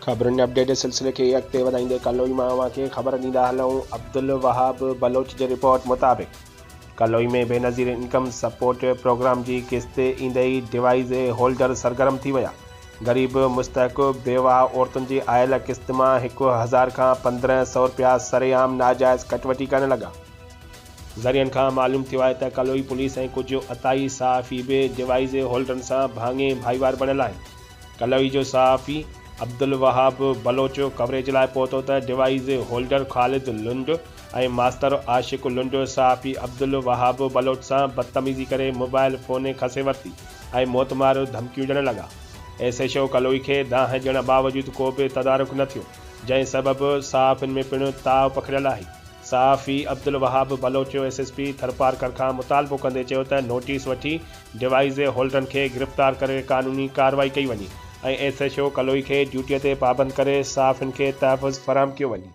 خبرن جي اپڊيٽ جي سلسلي کي اڳتي وڌائيندي ڪلوئي مان اوهان کي خبر ڏيندا هلون عبدالوهاب بلوچ جي رپورٽ مطابق Kaloi ۾ Benazir income support programme جي قسط ايندي ئي ڊوائيز هولڊر سرگرم ٿي ويا غريب مستحق بيواهه عورتن جي آيل قسط مان 1000 کان 1500 رپيا سرعام ناجائز ڪٽوٽي ڪرڻ لڳا. ذريعن کان معلوم ٿيو آهي ته ڪلوئي پوليس ۽ ڪجهه عطائي صحافي به ڊوائيز هولڊرن سان ڀاڱي ڀائيوار بڻيل آهن. ڪلوئي جو صحافي عبدالوهاب بلوچ ڪوريج لاء پهتو ته device holder Khalid Lund ۽ master Ashiq Lund صحافي عبدالوهاب بلوچ سان بدتميزي ڪري موبائل فون کسي ورتي ۽ موتمار ڌمڪيون ڏيڻ لڳا. ايس ايڇ او ڪلوئي کي دانهن ڏيڻ باوجود ڪو به تدارڪ نه ٿيو، جنهن سبب صحافين ۾ پڻ تاء پکڙيل آهي. صحافي Abdul Wahab Baloch S S P Tharparkar کان مطالبو ڪندي چيو ته نوٽيس وٺي ڊوائيز هولڊرن کي گرفتار ڪري قانوني ڪارروائي ڪئي وڃي ۽ ايس ايڇ او ڪلوئي کي ڊيوٽي تي پابند ڪري صحافين کي تحفظ فراهم ڪيو وڃي.